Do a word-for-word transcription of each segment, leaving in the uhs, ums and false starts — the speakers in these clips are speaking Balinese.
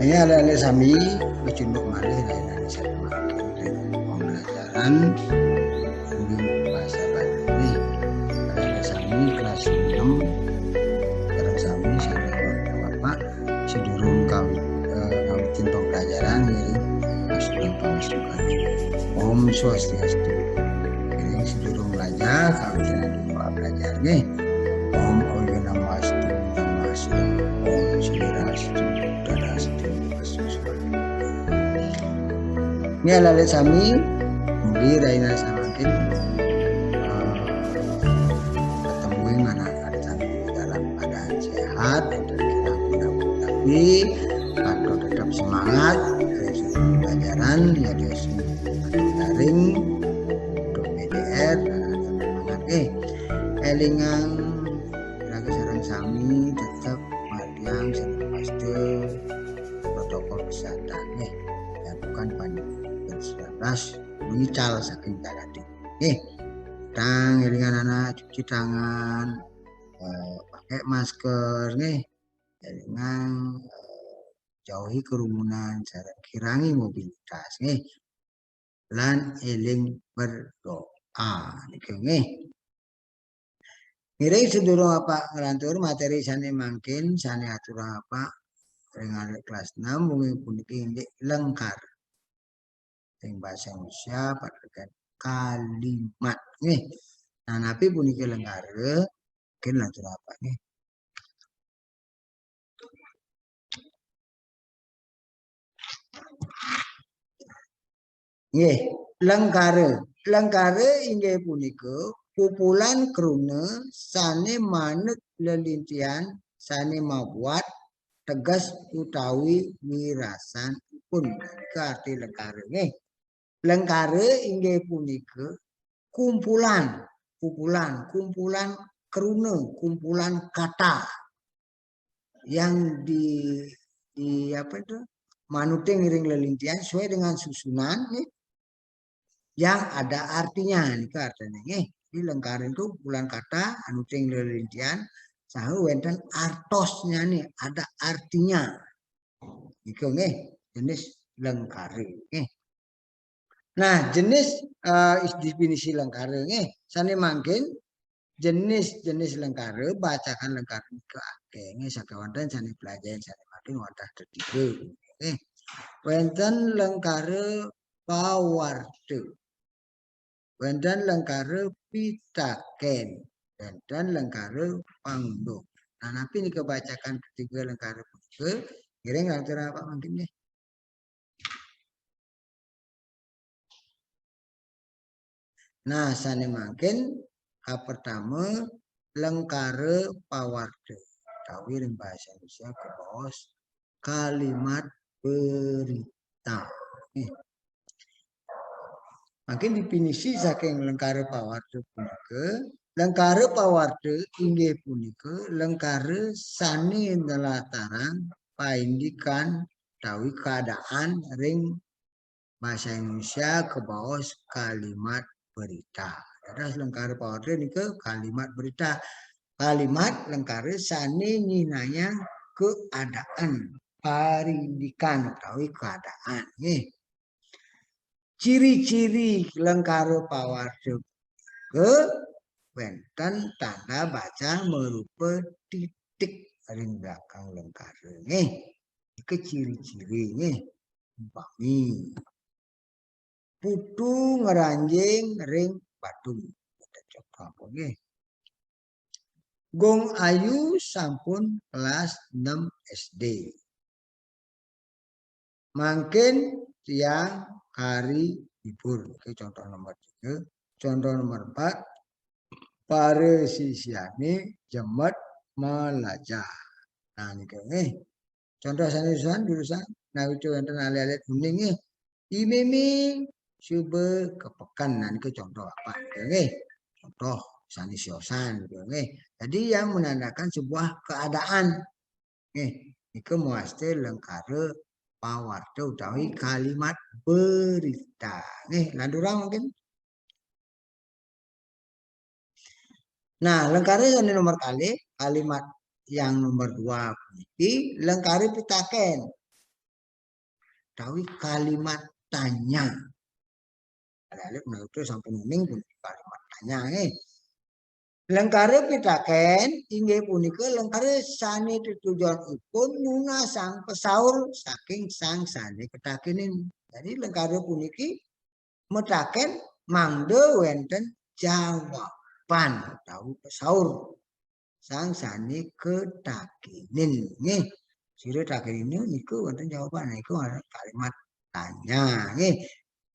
Ini adik-adik sami, kecunduk malih lain-lain satu pembelajaran ini bahasa Bali. Adik-adik sami kelas enam, adik-adik sami sami bapak sedurung kawit eh, kawitin pembelajaran ini. Mas Bambang Sukan. Om Swastiastu. Ini sedurung belajar, kawitin dulu belajar nih. Om Ayo Namastu, Namastu, Om Sirastu, Dadastu, Ini adik-adik sami, mungkin Raina samakin eh, ketemu yang mana ada dalam keadaan sehat, dan kita mudah-mudahan tapi atau tetap semangat, dari segi pelajaran, ya dari segi daring, untuk P D R, dan ada semangat. Eh, elingang, lagi sarang sami, tetap matiang, sarang paste, protokol kesehatan, eh, lakukan pandemi covid sembilan belas, mengical saking darat. Eh, tang, elingan anak, cuci tangan, eh, pakai masker, nih, elingan eh, jauhi kerumunan, sareng kirangi mobilitas, nih, lan eling berdoa, nih, nih. Ngiring sedurung Bapak nglantur materi sane mangkin, sane aturang Bapak ring alit kelas enam, mungkin puniki indik lengkar. Ring bahasa Indonesia, patekan kalimat. Nih, nah, napi puniki lengkara? Mungkin lanjut apa nih? Nggih, lengkara. Lengkara inggih punika pupulan kruna sane manut lelintihan sane mabuat teges utawi wirasanipun. Nika arti lengkara nggih. Lengkara inggih punika kumpulan, kumpulan, kumpulan kruna, kumpulan kata yang di di apa itu manuting ring lelintihan sesuai dengan susunan nih, yang ada artinya nih artinya nih. Di lengkara itu kumpulan kata anuting lelintihan saha wenten artosnya nih, ada artinya. Itu nggih jenis lengkara nggih. Nah, jenis eh, definisi lengkara nggih. Sane mangkin jenis-jenis lengkara, bacakan lengkara nika akeh nggih sakewanten sane pelajaran sane mangkin wantah tetiga nggih. Wenten lengkara pawarta. Wenten lengkara pitaken. Wenten lengkara pangunduk. Nah, napi nika bacakan ketiga lengkara punika? Ngiring lantur apa mangkin nggih? Nah, sane mangkin kapertama lengkara pawarta. Utawi ring bahasa Indonesia kebaos kalimat berita. Nih. Mangkin definisi saking lengkara pawarta punika, lengkara pawarta inggih punika lengkara sane nlatarang paindikan utawi keadaan ring bahasa Indonesia kebaos kalimat berita. Dados lengkara pawarta nika kalimat berita. Kalimat lengkara sane nyinayang keadaan, parindikan utawi keadaan. Nggih. Ciri-ciri lengkara pawarta ke wenten tanda baca merupa titik ring belakang lengkara. Nggih. Nika ciri-ciri nggih. Umpami putu ngranjing ring batu. Contoh apa nggih? Gung Ayu sampun kelas enam S D. Mangkin tiang kari libur. Oke, contoh nomor tiga. Contoh nomor empat, para sisiane jemet melajah. Nah, niki nggih. Contoh sanes jurusan, nah, itu wonten alit-alit uning nggih. Iming-iming suba kepeken. Nah, niki contoh apa nggih? Contoh sanes siosan nggih. Jadi yang menandakan sebuah keadaan. Nggih, nika muaste lengkara pawarta utawi kalimat berita. Nggih, lanturang mungkin. Nah, lengkara yang nomor kali, kalimat yang nomor dua puniki lengkara pitaken. utawi kalimat tanya. Alit-alit menawi sampun uning pun kalimat tanya nggih. Lengkare pitaken inggih punika lengkare sane tetujonipun nunasang pesaur saking sang sane ketakenen. Jadi lengkare puniki metaken mangda wenten jawaban utawi pesaur sang sane ketakenen nggih. Sira takenina niku wenten jawaban, niku kalimat tanya nggih.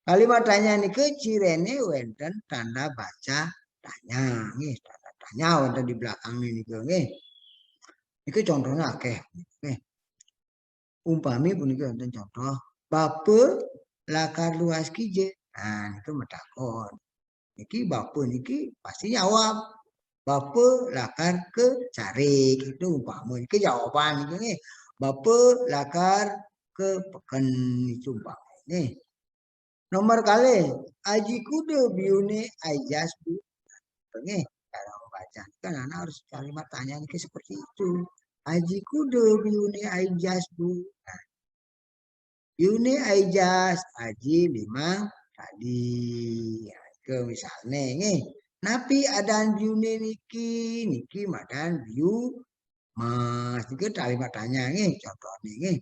Kalimat tanya niku cirene wenten tanda baca tanya nggih. Tanda tanya wenten di belakang niku nggih. Niku contohnya akeh nggih. Umpami punika wonten contoh, "Bapa lakar luas kija?" Nah, niku metakon. Niki bapa niki pasti jawab, "Bapa lakar ke Carik." Itu umpama niki jawaban niku nggih. "Bapa lakar ke peken," itu umpama nggih. Nomor kalih, "Aji kuda biune Aijas, Bu?" Nggih, cara membaca. Kan anak harus kalimat tanya niki seperti itu. "Aji kuda biune Aijas, Bu?" Nah, biune Aijas, aji limang tali. Nah, ke misalnya nggih. Napi adan biune niki? Niki madan biu mas. Niki kalimat tanya nggih, contohnya nggih.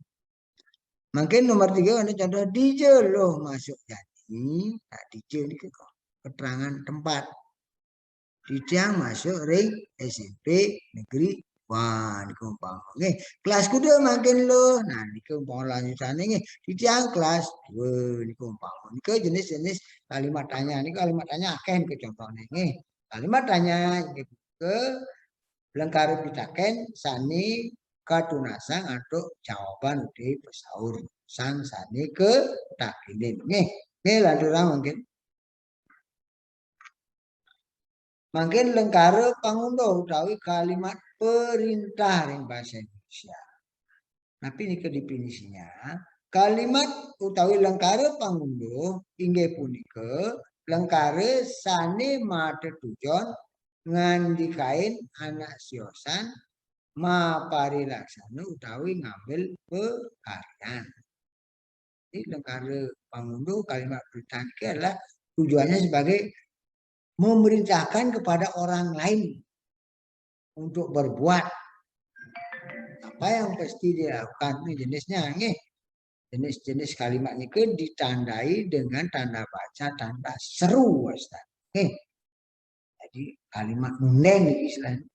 Mungkin nomor tiga ada contoh dija luh masuk jani. Nah, dija niki kok keterangan tempat. Titiang masuk ring S M P negeri dua niku umpama nggih. Kelas kuda mangkin luh. Nah, niku umpama lanjutane nggih. Titiang kelas dua niku umpama. Niku jenis-jenis kalimat tanya. Niku kalimat tanya akeh niku contohnya nggih. Kalimat tanya nggih ke lengkare pitaken sane katunasang antuk jawaban utawi pesaur sang sane ketakenen nggih. Nggih, lanturang mungkin. Mangkin lengkara pangundhuh utawi kalimat perintah ring basa Indonesia. Napi nika definisinya? Kalimat utawi lengkara pangundhuh inggih punika lengkara sane matetujon ngandikain anak siosan maparilaksana utawi ngambil pekaryan. Jadi lengkara pangundhuh kalimat perintah niki adalah tujuannya sebagai memerintahkan kepada orang lain untuk berbuat apa yang mesti dilakukan. Ini jenisnya nggih. Jenis-jenis kalimat niki ditandai dengan tanda baca, tanda seru, Ustaz. Nggih. Jadi kalimat nunden niki istilahnya.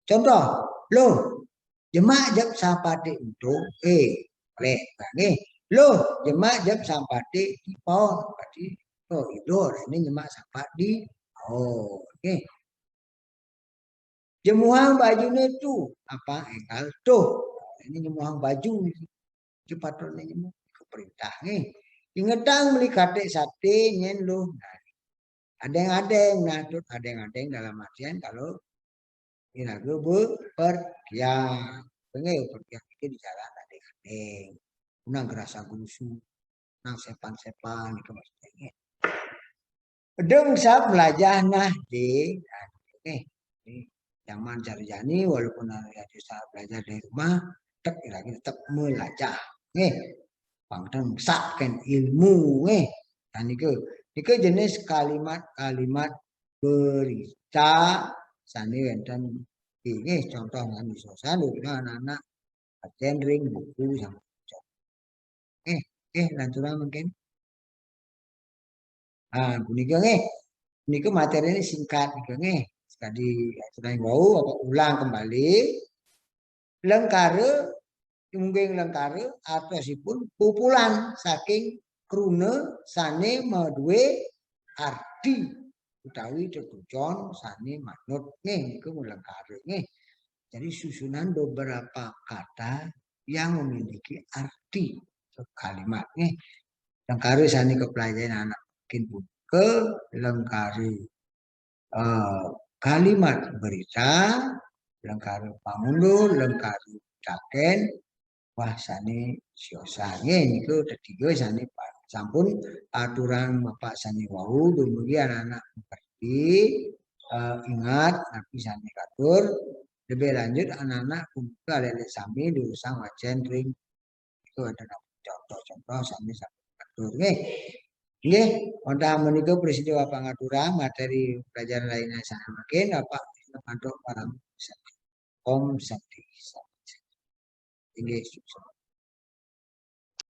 Contoh, "Luh, jemak jep sapatik ento." Eh, boleh nggih. "Luh, jemak jep sapatik di paon." Berarti, oh, Ida ini nyemak sapat di paon. Nggih. "Jemuhang bajune tu," apa enggal tuh. Ini nyemuhang baju niki. Sepatutnya nyemuh ke perintah nggih. "Ingetang meli katik sate nyen luh." Nah, adeng-adeng, nah, tut adeng-adeng dalam artian kalau iraga bepergian. Nggih, bepergian itu di jalan adeng-adeng. Unang gerasa gerusu, unang sepan-sepan, itu maksudnya nggih. "Deng sab melajah nah, Dek." Nah, nggih. Nggih. Zaman sarjani walaupun anu ya bisa belajar dari rumah, tetap iraga tetap melajah. Nggih. Pang deng sab ken ilmu nggih. Nah, niku, niku jenis kalimat-kalimat berita sane wenten nggih, contoh nami sosan anak-anak pacen ring buku sama nggih, nggih, lanturang mungkin. Ah, punika nggih. Punika materine singkat nika nggih. Sekadi aturang wau apa ulang kembali. Lengkara, mungging lengkara artosipun pupulan saking kruna sane madue arti utawi tetujon sane manut nggih, niku lengkara nggih. Jadi susunan beberapa kata yang memiliki arti kalimat nggih. Lengkara sane kapelajahin anak mungkin punika lengkara, eh, kalimat berita, lengkara pangundhuh, lengkara taken, wah sane siosan nggih niku tetiga sane pa-, sampun aturang Bapak sane wau dumugi anak-anak mengerti, eh, ingat napi sane katur. Lebih lanjut anak-anak punika alit-alit sami durusang wacen ring itu ada contoh-contoh sami sami atur nggih. Nggih, wonten menika presiden Bapak ngaturang materi pelajaran lainnya saya mungkin Bapak untuk para Om Santi. Inggih, sukses.